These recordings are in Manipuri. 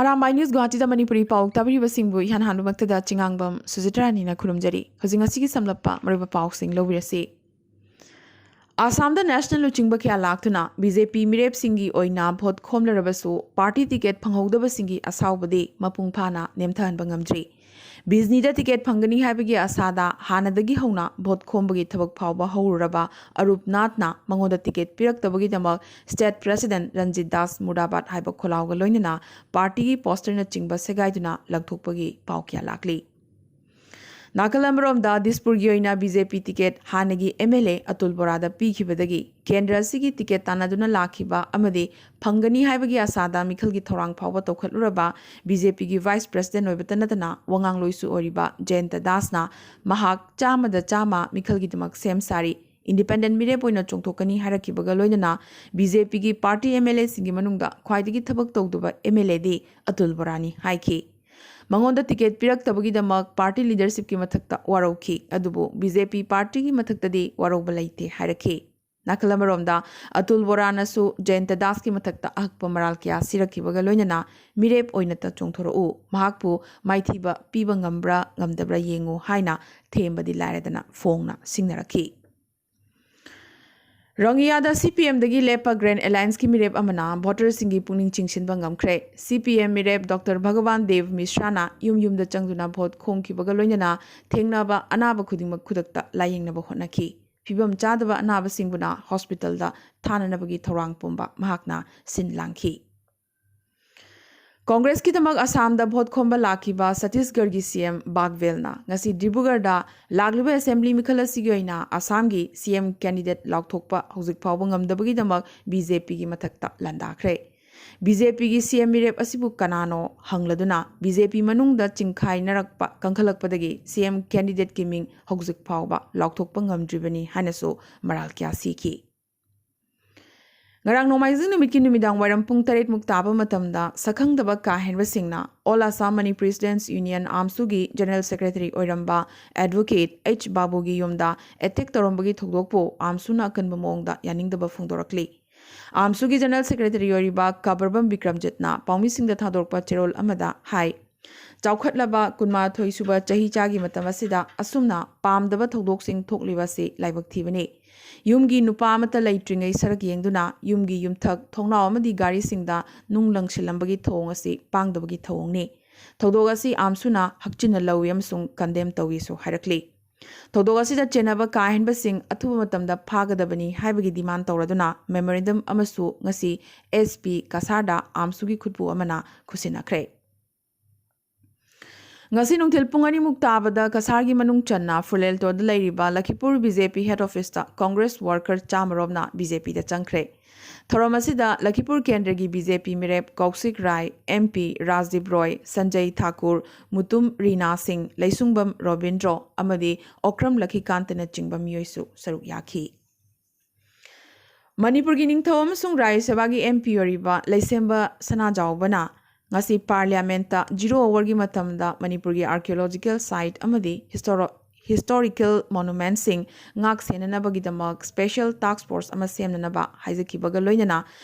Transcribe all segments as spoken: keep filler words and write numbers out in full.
ꯑꯔꯥꯝꯕꯥꯏ ꯅ꯭ꯌꯨꯁ ꯒꯨꯋꯥꯍꯥꯇꯤꯗ ꯃꯅꯤꯄꯨꯔꯤ ꯄꯥꯎ ꯇꯥꯕꯤꯔꯤꯕꯁꯤꯡꯕꯨ ꯏꯍꯥꯟ ꯍꯥꯟꯕꯃꯛꯇꯗ ꯆꯤꯉꯥꯡꯕꯝ ꯁꯨꯖꯤꯇ꯭ꯔꯥꯅꯤꯅ ꯈꯨꯔꯨꯝꯖꯔꯤ꯫ ꯍꯧꯖꯤꯛ ꯉꯁꯤꯒꯤ ꯁꯝꯂꯞꯄ ꯃꯔꯨꯑꯣꯏꯕ ꯄꯥꯎꯁꯤꯡ ꯂꯧꯕꯤꯔꯁꯤ꯫ ꯑꯁꯥꯝꯗ ꯅꯦꯁꯅꯦꯜ ꯂꯨꯆꯤꯡꯕ ꯀꯌꯥ ꯂꯥꯛꯇꯨꯅ ꯕꯤ ꯖꯦ ꯄꯤ ꯃꯤꯔꯦꯞꯁꯤꯡꯒꯤ ꯑꯣꯏꯅ ꯚꯣꯠ ꯈꯣꯝꯂꯔꯕꯁꯨ ꯄꯥꯔꯇꯤ ꯇꯤꯀꯦꯠ ꯐꯪꯍꯧꯗꯕꯁꯤꯡꯒꯤ ꯑꯁꯥꯎꯕꯗꯤ ꯃꯄꯨꯡ ꯐꯥꯅ ꯅꯦꯝꯊꯍꯟꯕ ꯉꯝꯗ꯭ꯔꯤ꯫ ꯕꯤꯖꯅꯤꯗ ꯇꯤꯀꯦꯠ ꯐꯪꯒꯅꯤ ꯍꯥꯏꯕꯒꯤ ꯑꯁꯥꯗ ꯍꯥꯟꯅꯗꯒꯤ ꯍꯧꯅ ꯚꯣꯠ ꯈꯣꯝꯕꯒꯤ ꯊꯕꯛ ꯐꯥꯎꯕ ꯍꯧꯔꯨꯔꯕ ꯑꯔꯨꯞ ꯅꯥꯊꯅ ꯃꯉꯣꯟꯗ ꯇꯤꯀꯦꯠ ꯄꯤꯔꯛꯇꯕꯒꯤꯗꯃꯛ ꯁ꯭ꯇꯦꯠ ꯄ꯭ꯔꯦꯁꯤꯗꯦꯟꯠ ꯔꯟꯖꯤꯠ ꯗꯥꯁ ꯃꯨꯔꯗꯥꯕꯥꯗ ꯍꯥꯏꯕ ꯈꯣꯜꯂꯥꯎꯒ ꯂꯣꯏꯅꯅ ꯄꯥꯔꯇꯤꯒꯤ ꯄꯣꯁꯇꯔꯅꯆꯤꯡꯕ ꯁꯦꯒꯥꯏꯗꯨꯅ ꯂꯪꯊꯣꯛꯄꯒꯤ ꯄꯥꯎ ꯀꯌꯥ ꯂꯥꯛꯂꯤ꯫ ꯅꯥꯀꯜ ꯑꯃꯔꯣꯝꯗ ꯗꯤꯁꯄꯨꯔꯒꯤ ꯑꯣꯏꯅ ꯕꯤ ꯖꯦ ꯄꯤ ꯇꯤꯀꯦꯠ ꯍꯥꯟꯅꯒꯤ ꯑꯦꯝ ꯑꯦꯜ ꯑꯦ ꯑꯇꯨꯜ ꯕꯣꯔꯥꯗ ꯄꯤꯈꯤꯕꯗꯒꯤ ꯀꯦꯟꯗ꯭ꯔ ꯑꯁꯤꯒꯤ ꯇꯤꯀꯦꯠ ꯇꯥꯟꯅꯗꯨꯅ ꯂꯥꯛꯈꯤꯕ ꯑꯃꯗꯤ ꯐꯪꯒꯅꯤ ꯍꯥꯏꯕꯒꯤ ꯑꯁꯥꯗ ꯃꯤꯈꯜꯒꯤ ꯊꯧꯔꯥꯡ ꯐꯥꯎꯕ ꯇꯧꯈꯠꯂꯨꯔꯕ ꯕꯤ ꯖꯦ ꯄꯤꯒꯤ ꯚꯥꯏꯁ ꯄ꯭ꯔꯦꯁꯤꯗꯦꯟꯠ ꯑꯣꯏꯕꯇ ꯅꯠꯇꯅ ꯋꯥꯉꯥꯡꯂꯣꯏꯁꯨ ꯑꯣꯏꯔꯤꯕ ꯖꯌꯟꯇ ꯗꯥꯁꯅ ꯃꯍꯥꯛ ꯆꯥꯝꯃꯗ ꯆꯥꯝꯃ ꯃꯤꯈꯜꯒꯤꯗꯃꯛ ꯁꯦꯝ ꯁꯥꯔꯤ, ꯏꯟꯗꯤꯄꯦꯟꯗꯦꯟꯠ ꯃꯤꯔꯦꯞ ꯑꯣꯏꯅ ꯆꯣꯡꯊꯣꯛꯀꯅꯤ ꯍꯥꯏꯔꯛꯈꯤꯕꯒ ꯂꯣꯏꯅꯅ ꯕꯤ ꯖꯦ ꯄꯤꯒꯤ ꯄꯥꯔꯇꯤ ꯑꯦꯝ ꯑꯦꯜ ꯑꯦꯁꯤꯡꯒꯤ ꯃꯅꯨꯡꯗ ꯈ꯭ꯋꯥꯏꯗꯒꯤ ꯊꯕꯛ ꯇꯧꯗꯕ ꯑꯦꯝ ꯑꯦꯜ ꯑꯦꯗꯤ ꯑꯇꯨꯜ ꯕꯣꯔꯥꯅꯤ ꯍꯥꯏꯈꯤ꯫ ꯃꯉꯣꯟꯗ ꯇꯤꯀꯦꯠ ꯄꯤꯔꯛꯇꯕꯒꯤꯗꯃꯛ ꯄꯥꯔꯇꯤ ꯂꯤꯗꯔꯁꯤꯞꯀꯤ ꯃꯊꯛꯇ ꯋꯥꯔꯧꯈꯤ, ꯑꯗꯨꯕꯨ ꯕꯤ ꯖꯦ ꯄꯤ ꯄꯥꯔꯇꯤꯒꯤ ꯃꯊꯛꯇꯗꯤ ꯋꯥꯔꯧꯕ ꯂꯩꯇꯦ ꯍꯥꯏꯔꯛꯈꯤ꯫ ꯅꯥꯀꯜ ꯑꯃꯔꯣꯝꯗ ꯑꯇꯨꯜ ꯕꯣꯔꯥꯅꯁꯨ ꯖꯌꯟꯇ ꯗꯥꯁꯀꯤ ꯃꯊꯛꯇ ꯑꯍꯛꯄ ꯃꯔꯥꯜ ꯀꯌꯥ ꯁꯤꯔꯛꯈꯤꯕꯒ ꯂꯣꯏꯅꯅ ꯃꯤꯔꯦꯞ ꯑꯣꯏꯅꯇ ꯆꯣꯡꯊꯣꯔꯛꯎ, ꯃꯍꯥꯛꯄꯨ ꯃꯥꯏꯊꯤꯕ ꯄꯤꯕ ꯉꯝꯕ꯭ꯔꯥ ꯉꯝꯗꯕ꯭ꯔꯥ ꯌꯦꯡꯉꯨ ꯍꯥꯏꯅ ꯊꯦꯝꯕꯗꯤ ꯂꯥꯏꯔꯗꯅ ꯐꯣꯡꯅ ꯁꯤꯡꯅꯔꯛꯈꯤ꯫ ꯔꯪꯒꯤꯌꯥꯗ ꯁꯤ ꯄꯤ ꯑꯦꯝꯗꯒꯤ ꯂꯦꯞꯄ ꯒ꯭ꯔꯦꯟ ꯑꯦꯂꯥꯌꯟꯁꯀꯤ ꯃꯤꯔꯦꯞ ꯑꯃꯅ ꯚꯣꯇꯔꯁꯤꯡꯒꯤ ꯄꯨꯛꯅꯤꯡ ꯆꯤꯡꯁꯤꯟꯕ ꯉꯝꯈ꯭ꯔꯦ꯫ ꯁꯤ ꯄꯤ ꯑꯦꯝ ꯃꯤꯔꯦꯞ ꯗꯣꯛꯇꯔ ꯚꯒꯋꯥꯟ ꯗꯦꯕ ꯃꯤꯁ꯭ꯔꯥꯅ ꯌꯨꯝ ꯌꯨꯝꯗ ꯆꯪꯗꯨꯅ ꯚꯣꯠ ꯈꯣꯝꯈꯤꯕꯒ ꯂꯣꯏꯅꯅ ꯊꯦꯡꯅꯕ ꯑꯅꯥꯕ ꯈꯨꯗꯤꯡꯃꯛ ꯈꯨꯗꯛꯇ ꯂꯥꯌꯦꯡꯅꯕ ꯍꯣꯠꯅꯈꯤ꯫ ꯐꯤꯕꯝ ꯆꯥꯗꯕ ꯑꯅꯥꯕꯁꯤꯡꯕꯨꯅ ꯍꯣꯁꯄꯤꯇꯥꯜꯗ ꯊꯥꯅꯅꯕꯒꯤ ꯊꯧꯔꯥꯡ ꯄꯨꯝꯕ ꯃꯍꯥꯛꯅ ꯁꯤꯟ ꯂꯥꯡꯈꯤ꯫ ꯀꯣꯡꯒ꯭ꯔꯦꯁꯀꯤꯗꯃꯛ ꯑꯁꯥꯝꯗ ꯚꯣꯠ ꯈꯣꯝꯕ ꯂꯥꯛꯈꯤꯕ ꯁꯇꯤꯁꯒꯔꯒꯤ ꯁꯤ ꯑꯦꯝ ꯕꯥꯒꯋꯦꯜꯅ ꯉꯁꯤ ꯗꯤꯕ꯭ꯔꯨꯒꯔꯗ ꯂꯥꯛꯂꯤꯕ ꯑꯦꯁꯦꯝꯕ꯭ꯂꯤ ꯃꯤꯈꯜ ꯑꯁꯤꯒꯤ ꯑꯣꯏꯅ ꯑꯁꯥꯝꯒꯤ ꯁꯤ ꯑꯦꯝ ꯀꯦꯟꯗꯤꯗꯦꯠ ꯂꯥꯎꯊꯣꯛꯄ ꯍꯧꯖꯤꯛ ꯐꯥꯎꯕ ꯉꯝꯗꯕꯒꯤꯗꯃꯛ ꯕꯤ ꯖꯦ ꯄꯤꯒꯤ ꯃꯊꯛꯇ ꯂꯥꯟꯗꯥꯈ꯭ꯔꯦ꯫ ꯕꯤ ꯖꯦ ꯄꯤꯒꯤ ꯁꯤ ꯑꯦꯝ ꯃꯤꯔꯦꯞ ꯑꯁꯤꯕꯨ ꯀꯅꯥꯅꯣ ꯍꯪꯂꯗꯨꯅ ꯕꯤ ꯖꯦ ꯄꯤ ꯃꯅꯨꯡꯗ ꯆꯤꯡꯈꯥꯏꯅꯔꯛꯄ ꯀꯟꯈꯠꯂꯛꯄꯗꯒꯤ ꯁꯤ ꯑꯦꯝ ꯀꯦꯟꯗꯤꯗꯦꯠꯀꯤ ꯃꯤꯡ ꯍꯧꯖꯤꯛ ꯐꯥꯎꯕ ꯂꯥꯎꯊꯣꯛꯄ ꯉꯝꯗ꯭ꯔꯤꯕꯅꯤ ꯍꯥꯏꯅꯁꯨ ꯃꯔꯥꯜ ꯀꯌꯥ ꯁꯤꯈꯤ꯫ ꯉꯔꯥꯡ ꯅꯣꯡꯃꯥꯏꯖꯤꯡ ꯅꯨꯃꯤꯠꯀꯤ ꯅꯨꯃꯤꯗꯥꯡ ꯋꯥꯏꯔꯝ ꯄꯨꯡ ꯇꯔꯦꯠ ꯃꯨꯛ ꯇꯥꯕ ꯃꯇꯝꯗ ꯁꯛꯈꯪꯗꯕ ꯀꯥ ꯍꯦꯟꯕꯁꯤꯡꯅ All Assam Manipuri Students Union, ꯑꯥꯝꯁꯨꯒꯤ ꯖꯦꯅꯔꯦꯜ ꯁꯦꯀ꯭ꯔꯦꯇꯔꯤ ꯑꯣꯏꯔꯝꯕ ꯑꯦꯗꯚꯣꯀꯦꯠ ꯑꯩꯆ ꯕꯥꯕꯨꯒꯤ ꯌꯨꯝꯗ ꯑꯦꯇꯦꯛ ꯇꯧꯔꯝꯕꯒꯤ ꯊꯧꯗꯣꯛꯄꯨ ꯑꯥꯝꯁꯨꯅ ꯑꯀꯟꯕ ꯃꯑꯣꯡꯗ ꯌꯥꯅꯤꯡꯗꯕ ꯐꯣꯡꯗꯣꯔꯛꯂꯤ꯫ ꯑꯥꯝꯁꯨꯒꯤ ꯖꯦꯅꯔꯦꯜ ꯁꯦꯀ꯭ꯔꯦꯇꯔꯤ ꯑꯣꯏꯔꯤꯕ ꯀꯕꯔꯕꯝ ꯕꯤꯀ꯭ꯔꯝꯖꯤꯠꯅ ꯄꯥꯎꯃꯤꯁꯤꯡꯗ ꯊꯥꯗꯣꯔꯛꯄ ꯆꯦꯔꯣꯜ ꯑꯃꯗ ꯍꯥꯏ, ꯆꯥꯎꯈꯠꯂꯕ ꯀꯨꯟꯃꯥꯊꯣꯏ ꯁꯨꯕ ꯆꯍꯤ ꯆꯥꯒꯤ ꯃꯇꯝ ꯑꯁꯤꯗ ꯑꯁꯨꯝꯅ ꯄꯥꯝꯗꯕ ꯊꯧꯗꯣꯛꯁꯤꯡ ꯊꯣꯛꯂꯤꯕ ꯑꯁꯤ ꯂꯥꯏꯕꯛ ꯊꯤꯕꯅꯤ꯫ ꯌꯨꯝꯒꯤ ꯅꯨꯄꯥ ꯑꯃꯠꯇ ꯂꯩꯇ꯭ꯔꯤꯉꯩ ꯁꯔꯛ ꯌꯦꯡꯗꯨꯅ ꯌꯨꯝꯒꯤ ꯌꯨꯝꯊꯛ, ꯊꯣꯡꯅꯥꯎ ꯑꯃꯗꯤ ꯒꯥꯔꯤꯁꯤꯡꯗ ꯅꯨꯡ ꯂꯪꯁꯤꯜꯂꯝꯕꯒꯤ ꯊꯧꯑꯣꯡ ꯑꯁꯤ ꯄꯥꯡꯗꯕꯒꯤ ꯊꯧꯑꯣꯡꯅꯤ꯫ ꯊꯧꯗꯣꯛ ꯑꯁꯤ ꯑꯥꯝꯁꯨꯅ ꯍꯛꯆꯤꯟꯅ ꯂꯧꯏ ꯑꯃꯁꯨꯡ ꯀꯟꯗꯦꯝ ꯇꯧꯏꯁꯨ ꯍꯥꯏꯔꯛꯂꯤ꯫ ꯊꯧꯗꯣꯛ ꯑꯁꯤꯗ ꯆꯦꯟꯅꯕ ꯀꯥ ꯍꯦꯟꯕꯁꯤꯡ ꯑꯊꯨꯕ ꯃꯇꯝꯗ ꯐꯥꯒꯗꯕꯅꯤ ꯍꯥꯏꯕꯒꯤ ꯗꯤꯃꯥꯟ ꯇꯧꯔꯗꯨꯅ ꯃꯦꯃꯣꯔꯦꯟꯗꯝ ꯑꯃꯁꯨ ꯉꯁꯤ ꯑꯦꯁ ꯄꯤ ꯀꯁꯥꯔꯗ ꯑꯥꯝꯁꯨꯒꯤ ꯈꯨꯠꯄꯨ ꯑꯃꯅ ꯈꯨꯠꯁꯤꯟꯅꯈ꯭ꯔꯦ꯫ ꯉꯁꯤ ꯅꯨꯡꯊꯤꯜ ꯄꯨꯡ ꯑꯅꯤꯃꯨꯛ ꯇꯥꯕꯗ ꯀꯁꯥꯔꯒꯤ ꯃꯅꯨꯡ ꯆꯟꯅ ꯐꯨꯂꯦꯜꯇꯣꯗ ꯂꯩꯔꯤꯕ ꯂꯈꯤꯄꯨꯔ ꯕꯤ ꯖꯦ ꯄꯤ ꯍꯦꯗ ꯑꯣꯐꯤꯁꯇ ꯀꯣꯡꯒ꯭ꯔꯦꯁ ꯋꯥꯔꯀꯔ ꯆꯥꯝꯃꯔꯣꯝꯅ ꯕꯤ ꯖꯦ ꯄꯤꯗ ꯆꯪꯈ꯭ꯔꯦ꯫ ꯊꯧꯔꯝ ꯑꯁꯤꯗ ꯂꯈꯤꯄꯨꯔ ꯀꯦꯟꯗ꯭ꯔꯒꯤ ꯕꯤ ꯖꯦ ꯄꯤ ꯃꯤꯔꯦꯞ ꯀꯧꯁꯤꯛ ꯔꯥꯏ, ꯑꯦꯝ ꯄꯤ ꯔꯥꯖꯗꯤꯞ ꯔꯣꯏ, ꯁꯟꯖꯩ ꯊꯥꯀꯨꯔ, ꯃꯨꯇꯨꯝ ꯔꯤꯅꯥ ꯁꯤꯡ, ꯂꯩꯁꯨꯡꯕꯝ ꯔꯣꯕꯤꯟꯗ꯭ꯔꯣ ꯑꯃꯗꯤ ꯑꯣꯀ꯭ꯔꯝ ꯂꯈꯤꯀꯥꯟꯇꯅꯆꯤꯡꯕ ꯃꯤꯑꯣꯏꯁꯨ ꯁꯔꯨꯛ ꯌꯥꯈꯤ꯫ ꯃꯅꯤꯄꯨꯔꯒꯤ ꯅꯤꯡꯊꯧ ꯑꯃꯁꯨꯡ ꯔꯥꯖ꯭ꯌ ꯁꯚꯥꯒꯤ ꯑꯦꯝ ꯄꯤ ꯑꯣꯏꯔꯤꯕ ꯂꯩꯁꯦꯝꯕ ꯁꯅꯥꯖꯥꯎꯕꯅ ꯉꯁꯤ ꯄꯥꯔꯂꯤꯌꯥꯃꯦꯟꯠꯇ ꯖꯤꯔꯣ ꯑꯋꯥꯔꯒꯤ ꯃꯇꯝꯗ ꯃꯅꯤꯄꯨꯔꯒꯤ ꯑꯥꯔꯀꯤꯑꯣꯂꯣꯖꯤꯀꯦꯜ ꯁꯥꯏꯠ ꯑꯃꯗꯤ ꯍꯤꯁꯇꯣꯔꯣ-, ꯍꯤꯁꯇꯣꯔꯤꯀꯦꯜ ꯃꯣꯅꯨꯃꯦꯟꯠꯁꯤꯡ ꯉꯥꯛ ꯁꯦꯟꯅꯅꯕꯒꯤꯗꯃꯛ ꯁ꯭ꯄꯦꯁꯦꯜ ꯇꯥꯁꯛ ꯐꯣꯔꯁ ꯑꯃ ꯁꯦꯝꯅꯅꯕ ꯍꯥꯏꯖꯈꯤꯕꯒ ꯂꯣꯏꯅꯅ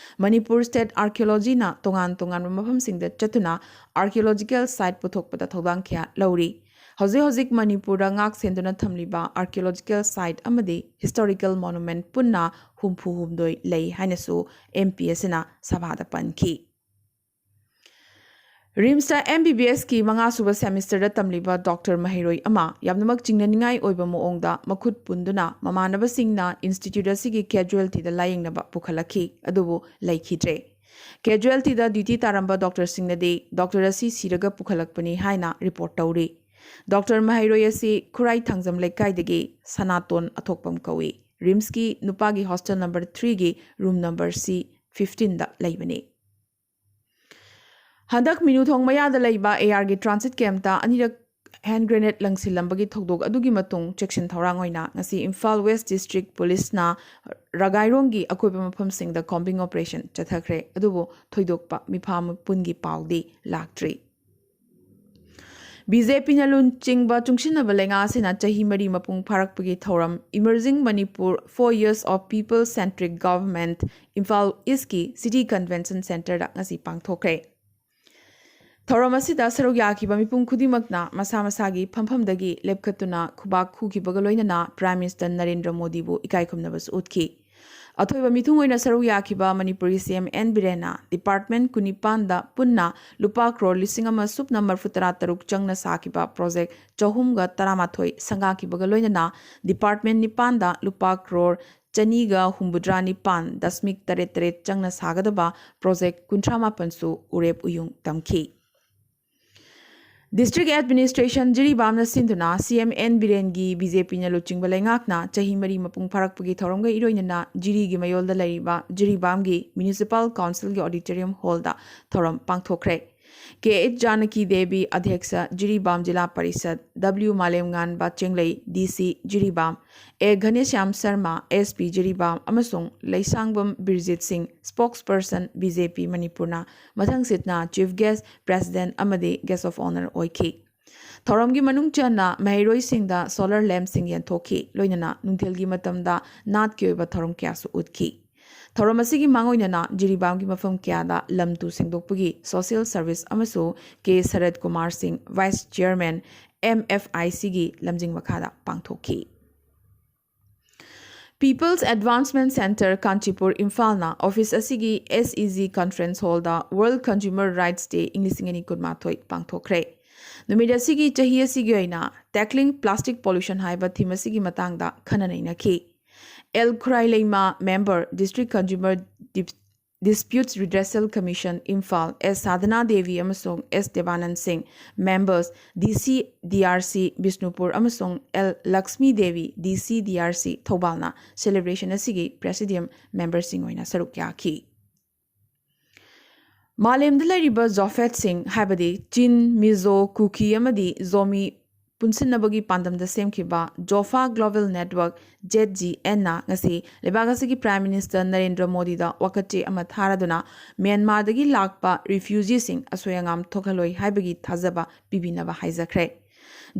ꯃꯅꯤꯄꯨꯔ ꯁ꯭ꯇꯦꯠ ꯑꯥꯔꯀꯤꯑꯣꯂꯣꯖꯤꯅ ꯇꯣꯉꯥꯟ ꯇꯣꯉꯥꯟꯕ ꯃꯐꯝꯁꯤꯡꯗ ꯆꯠꯇꯨꯅ ꯑꯥꯔꯀꯤꯑꯣꯂꯣꯖꯤꯀꯦꯜ ꯁꯥꯏꯠ ꯄꯨꯊꯣꯛꯄꯗ ꯊꯧꯗꯥꯡ ꯀꯌꯥ ꯂꯧꯔꯤ꯫ ꯍꯧꯖꯤꯛ ꯍꯧꯖꯤꯛ ꯃꯅꯤꯄꯨꯔꯗ ꯉꯥꯛ ꯁꯦꯟꯗꯨꯅ ꯊꯝꯂꯤꯕ ꯑꯥꯔꯀꯤꯑꯣꯂꯣꯖꯤꯀꯦꯜ ꯁꯥꯏꯠ ꯑꯃꯗꯤ ꯍꯤꯁꯇꯣꯔꯤꯀꯦꯜ ꯃꯣꯅꯨꯃꯦꯟꯠ ꯄꯨꯟꯅ ꯍꯨꯝꯐꯨ ꯍꯨꯝꯗꯣꯏ ꯂꯩ ꯍꯥꯏꯅꯁꯨ ꯑꯦꯝ ꯄꯤ ꯑꯁꯤꯅ ꯁꯚꯥꯗ ꯄꯟꯈꯤ꯫ ꯔꯤꯝꯁꯇ ꯑꯦꯝ ꯕꯤ ꯕꯤ ꯑꯦꯁꯀꯤ ꯃꯉꯥꯁꯨꯕ ꯁꯦꯃꯤꯁꯇꯔꯗ ꯇꯝꯂꯤꯕ ꯗꯣꯛꯇꯔ ꯃꯍꯩꯔꯣꯏ ꯑꯃ ꯌꯥꯝꯅꯃꯛ ꯆꯤꯡꯅꯅꯤꯡꯉꯥꯏ ꯑꯣꯏꯕ ꯃꯑꯣꯡꯗ ꯃꯈꯨꯠ ꯄꯨꯟꯗꯨꯅ ꯃꯃꯥꯟꯅꯕꯁꯤꯡꯅ ꯏꯟꯁꯇꯤꯇ꯭ꯌꯨꯠ ꯑꯁꯤꯒꯤ ꯀꯦꯖꯨꯑꯦꯜꯇꯤꯗ ꯂꯥꯌꯦꯡꯅꯕ ꯄꯨꯈꯠꯂꯛꯈꯤ, ꯑꯗꯨꯕꯨ ꯂꯩꯈꯤꯗ꯭ꯔꯦ꯫ ꯀꯦꯖꯨꯑꯦꯜꯇꯤꯗ ꯗ꯭ꯌꯨꯇꯤ ꯇꯥꯔꯝꯕ ꯗꯣꯛꯇꯔꯁꯤꯡꯅꯗꯤ ꯗꯣꯛꯇꯔ ꯑꯁꯤ ꯁꯤꯔꯒ ꯄꯨꯈꯠꯂꯛꯄꯅꯤ ꯍꯥꯏꯅ ꯔꯤꯄꯣꯔꯠ ꯇꯧꯔꯤ꯫ ꯗꯣꯛꯇꯔ ꯃꯍꯩꯔꯣꯏ ꯑꯁꯤ ꯈꯨꯔꯥꯏ ꯊꯥꯡꯖꯝ ꯂꯩꯀꯥꯏꯗꯒꯤ ꯁꯅꯥꯇꯣꯟ ꯑꯊꯣꯛꯄꯝ ꯀꯧꯏ꯫ ꯔꯤꯝꯁꯀꯤ ꯅꯨꯄꯥꯒꯤ ꯍꯣꯁꯇꯦꯜ ꯅꯝꯕꯔ ꯊ꯭ꯔꯤꯒꯤ ꯔꯨꯝ ꯅꯝꯕꯔ ꯁꯤ ꯐꯤꯐꯇꯤꯟꯗ ꯂꯩꯕꯅꯤ꯫ ꯍꯟꯗꯛ ꯃꯤꯅꯨꯊꯣꯡ ꯃꯌꯥꯗ ꯂꯩꯕ ꯑꯦ ꯑꯥꯔꯒꯤ ꯇ꯭ꯔꯥꯟꯁꯤꯠ ꯀꯦꯝꯞꯇ ꯑꯅꯤꯔꯛ ꯍꯦꯟ ꯒ꯭ꯔꯦꯅꯦꯗ ꯂꯪꯁꯤꯜꯂꯝꯕꯒꯤ ꯊꯧꯗꯣꯛ ꯑꯗꯨꯒꯤ ꯃꯇꯨꯡ ꯆꯦꯛꯁꯤꯟ ꯊꯧꯔꯥꯡ ꯑꯣꯏꯅ ꯉꯁꯤ ꯏꯝꯐꯥꯜ ꯋꯦꯁ ꯗꯤꯁꯇ꯭ꯔꯤꯛ ꯄꯨꯂꯤꯁꯅ ꯔꯒꯥꯏꯔꯣꯡꯒꯤ ꯑꯀꯣꯏꯕ ꯃꯐꯝꯁꯤꯡꯗ ꯀꯣꯝꯕꯤꯡ ꯑꯣꯄꯔꯦꯁꯟ ꯆꯠꯊꯈ꯭ꯔꯦ, ꯑꯗꯨꯕꯨ ꯊꯣꯏꯗꯣꯛꯄ ꯃꯤꯐꯥ ꯃꯄꯨꯟꯒꯤ ꯄꯥꯎꯗꯤ ꯂꯥꯛꯇ꯭ꯔꯤ꯫ ꯕꯤ ꯖꯦ ꯄꯤꯅ ꯂꯨꯆꯤꯡꯕ ꯆꯨꯡꯁꯤꯟꯅꯕ ꯂꯩꯉꯥꯛ ꯑꯁꯤꯅ ꯆꯍꯤ ꯃꯔꯤ ꯃꯄꯨꯡ ꯐꯥꯔꯛꯄꯒꯤ ꯊꯧꯔꯝ Emerging Manipur Four Years of People Centric Government, Imphal ꯏꯁꯀꯤ ꯁꯤꯇꯤ ꯀꯟꯚꯦꯟꯁꯟ ꯁꯦꯟꯇꯔꯗ ꯉꯁꯤ ꯄꯥꯡꯊꯣꯛꯈ꯭ꯔꯦ꯫ ꯊꯧꯔꯝ ꯑꯁꯤꯗ ꯁꯔꯨꯛ ꯌꯥꯈꯤꯕ ꯃꯤꯄꯨꯝ ꯈꯨꯗꯤꯡꯃꯛꯅ ꯃꯁꯥ ꯃꯁꯥꯒꯤ ꯐꯝꯐꯝꯗꯒꯤ ꯂꯦꯞꯈꯠꯇꯨꯅ ꯈꯨꯕꯥꯛ ꯈꯨꯈꯤꯕꯒ ꯂꯣꯏꯅꯅ Prime Minister ꯅꯔꯦꯟꯗ꯭ꯔ ꯃꯣꯗꯤꯕꯨ ꯏꯀꯥꯏ ꯈꯨꯝꯅꯕꯁꯨ ꯎꯠꯈꯤ꯫ ꯑꯊꯣꯏꯕ ꯃꯤꯊꯨꯡ ꯑꯣꯏꯅ ꯁꯔꯨꯛ ꯌꯥꯈꯤꯕ ꯃꯅꯤꯄꯨꯔꯒꯤ ꯁꯤ ꯑꯦꯝ ꯑꯦꯟ ꯕꯤꯔꯦꯟꯅ ꯗꯤꯄꯥꯔꯠꯃꯦꯟ ꯀꯨꯟꯅꯤꯄꯥꯟꯗ ꯄꯨꯟꯅ ꯂꯨꯄꯥ ꯀ꯭ꯔꯣꯔ ꯂꯤꯁꯤꯡ ꯑꯃ ꯁꯨꯞꯅ ꯃꯔꯤꯐꯨ ꯇꯔꯥ ꯇꯔꯨꯛ ꯆꯪꯅ ꯁꯥꯈꯤꯕ ꯄ꯭ꯔꯣꯖꯦꯛ ꯆꯍꯨꯝꯒ ꯇꯔꯥꯃꯥꯊꯣꯏ ꯁꯪꯒꯥꯈꯤꯕꯒ ꯂꯣꯏꯅꯅ ꯗꯤꯄꯥꯔꯠꯃꯦꯟ ꯅꯤꯄꯥꯟꯗ ꯂꯨꯄꯥ ꯀ꯭ꯔꯣꯔ ꯆꯅꯤꯒ ꯍꯨꯝꯐꯨꯇꯔꯥ ꯅꯤꯄꯥꯟ ꯗꯁꯃꯤꯛ ꯇꯔꯦꯠ ꯇꯔꯦꯠ ꯆꯪꯅ ꯁꯥꯒꯗꯕ ꯄ꯭ꯔꯣꯖꯦꯛ ꯀꯨꯟꯊ꯭ꯔꯥ ꯃꯥꯄꯟꯁꯨ ꯎꯔꯦꯞ ꯎꯌꯨꯡ ꯇꯝꯈꯤ꯫ District Administration ꯖꯤꯔꯤꯕꯥꯝꯅ ꯁꯤꯟꯗꯨꯅ ꯁꯤ ꯑꯦꯝ ꯑꯦꯟ ꯕꯤꯔꯦꯟꯒꯤ ꯕꯤ ꯖꯦ ꯄꯤꯅ ꯂꯨꯆꯤꯡꯕ ꯂꯩꯉꯥꯛꯅ ꯆꯍꯤ ꯃꯔꯤ ꯃꯄꯨꯡ ꯐꯥꯔꯛꯄꯒꯤ ꯊꯧꯔꯝꯒ ꯏꯔꯣꯏꯅꯅ ꯖꯤꯔꯤꯒꯤ ꯃꯌꯣꯜꯗ ꯂꯩꯔꯤꯕ ꯖꯤꯔꯤꯕꯥꯝꯒꯤ Municipal Councilꯒꯤ auditorium hallꯗ ꯊꯧꯔꯝ ꯄꯥꯡꯊꯣꯛꯈ꯭ꯔꯦ꯫ ꯀꯦ ꯑꯩꯆ ꯖꯥꯅꯀꯤ ꯗꯦꯕꯤ, ꯑꯗ꯭ꯌꯛꯁ, ꯖꯤꯔꯤꯕꯥꯝ ꯖꯤꯂꯥ ꯄꯔꯤꯁꯠ, ꯗꯕ꯭ꯂꯤꯌꯨ ꯃꯥꯂꯦꯝꯉꯥꯟꯕ ꯆꯦꯡꯂꯩ, ꯗꯤ ꯁꯤ ꯖꯤꯔꯤꯕꯥꯝ, ꯑꯦ ꯘꯅꯦꯁ꯭ꯌꯥꯝ ꯁꯔꯃ, ꯑꯦꯁ ꯄꯤ ꯖꯤꯔꯤꯕꯥꯝ, ꯑꯃꯁꯨꯡ ꯂꯩꯁꯥꯡꯕꯝ ꯕꯤꯔꯖꯤꯠ ꯁꯤꯡ, spokesperson, ꯕꯤ ꯖꯦ ꯄꯤ ꯃꯅꯤꯄꯨꯔꯅ ꯃꯊꯪꯁꯤꯠꯅ Chief Guest, President ꯑꯃꯗꯤ Guest of Honour ꯑꯣꯏꯈꯤ꯫ ꯊꯧꯔꯝꯒꯤ ꯃꯅꯨꯡ ꯆꯟꯅ ꯃꯍꯩꯔꯣꯏꯁꯤꯡꯗ solar lampꯁꯤꯡ ꯌꯦꯟꯊꯣꯛꯈꯤ, ꯂꯣꯏꯅꯅ ꯅꯨꯡꯊꯤꯜꯒꯤ ꯃꯇꯝꯗ ꯅꯥꯠꯀꯤ ꯑꯣꯏꯕ ꯊꯧꯔꯝ ꯀꯌꯥꯁꯨ ꯎꯠꯈꯤ꯫ ꯊꯧꯔꯝ ꯑꯁꯤꯒꯤ ꯃꯥꯡꯑꯣꯏꯅꯅ ꯖꯤꯔꯤꯕꯥꯝꯒꯤ ꯃꯐꯝ ꯀꯌꯥꯗ ꯂꯝ ꯇꯨ ꯁꯦꯡꯗꯣꯛꯄꯒꯤ social service ꯑꯃꯁꯨ ꯀꯦ ꯁꯔꯠ ꯀꯨꯃꯥꯔ ꯁꯤꯡ, Vice Chairman, ꯑꯦꯝ ꯑꯦꯐ ꯑꯥꯏ ꯁꯤꯒꯤ ꯂꯝꯖꯤꯡ ꯃꯈꯥꯗ ꯄꯥꯡꯊꯣꯛꯈꯤ꯫ People's Advancement Centre, Kanchipur, ꯏꯝꯐꯥꯜꯅ office ꯑꯁꯤꯒꯤ S E G conference hallꯗ World Consumer Rights Day ꯏꯪ ꯂꯤꯁꯤꯡ ꯑꯅꯤ ꯀꯨꯟꯃꯥꯊꯣꯏ ꯄꯥꯡꯊꯣꯛꯈ꯭ꯔꯦ꯫ ꯅꯨꯃꯤꯠ ꯑꯁꯤꯒꯤ ꯆꯍꯤ ꯑꯁꯤꯒꯤ ꯑꯣꯏꯅ Tackling Plastic Pollution ꯍꯥꯏꯕ theme ꯑꯁꯤꯒꯤ ꯃꯇꯥꯡꯗ ꯈꯟꯅ ꯅꯩꯅꯈꯤ꯫ L Khuraileima, member, District Consumer Dip-, Disputes Redressal Commission, Imphal, S Sadhana Devi ꯑꯃꯁꯨꯡ ꯑꯦꯁ ꯗꯦꯕꯥꯅꯟ ꯁꯤꯡ, members, ꯗꯤ ꯁꯤ ꯗꯤ ꯑꯥꯔ ꯁꯤ ꯕꯤꯁꯅꯨꯄꯨꯔ ꯑꯃꯁꯨꯡ ꯑꯦꯜ ꯂꯛꯁꯃꯤ ꯗꯦꯕꯤ, ꯗꯤ ꯁꯤ ꯗꯤ ꯑꯥꯔ ꯁꯤ ꯊꯧꯕꯥꯜꯅ celebration ꯑꯁꯤꯒꯤ presidium memberꯁꯤꯡ ꯑꯣꯏꯅ ꯁꯔꯨꯛ ꯌꯥꯈꯤ꯫ ꯃꯥꯂꯦꯝꯗ ꯂꯩꯔꯤꯕ ꯖꯣꯐꯦꯠꯁꯤꯡ, ꯍꯥꯏꯕꯗꯤ ꯆꯤꯟ, ꯃꯤꯖꯣ, ꯀꯨꯀꯤ ꯑꯃꯗꯤ ꯖꯣꯃꯤ ꯄꯨꯟꯁꯤꯟꯅꯕꯒꯤ ꯄꯥꯟꯗꯝꯗ ꯁꯦꯝꯈꯤꯕ ꯖꯣꯐꯥ ꯒ꯭ꯂꯣꯕꯦꯜ ꯅꯦꯠꯋꯔꯛ, ꯖꯦꯠ ꯖꯤ ꯑꯦꯟꯅ ꯉꯁꯤ ꯂꯩꯕꯥꯛ ꯑꯁꯤꯒꯤ ꯄ꯭ꯔꯥꯏꯝ ꯃꯤꯅꯤꯁꯇꯔ ꯅꯔꯦꯟꯗ꯭ꯔ ꯃꯣꯗꯤꯗ ꯋꯥꯀꯠꯆꯦ ꯑꯃ ꯊꯥꯔꯗꯨꯅ ꯃ꯭ꯌꯥꯟꯃꯥꯔꯗꯒꯤ ꯂꯥꯛꯄ ꯔꯤꯐ꯭ꯌꯨꯖꯤꯁꯤꯡ ꯑꯁꯣꯏ ꯑꯉꯥꯝ ꯊꯣꯛꯍꯜꯂꯣꯏ ꯍꯥꯏꯕꯒꯤ ꯊꯥꯖꯕ ꯄꯤꯕꯤꯅꯕ ꯍꯥꯏꯖꯈ꯭ꯔꯦ꯫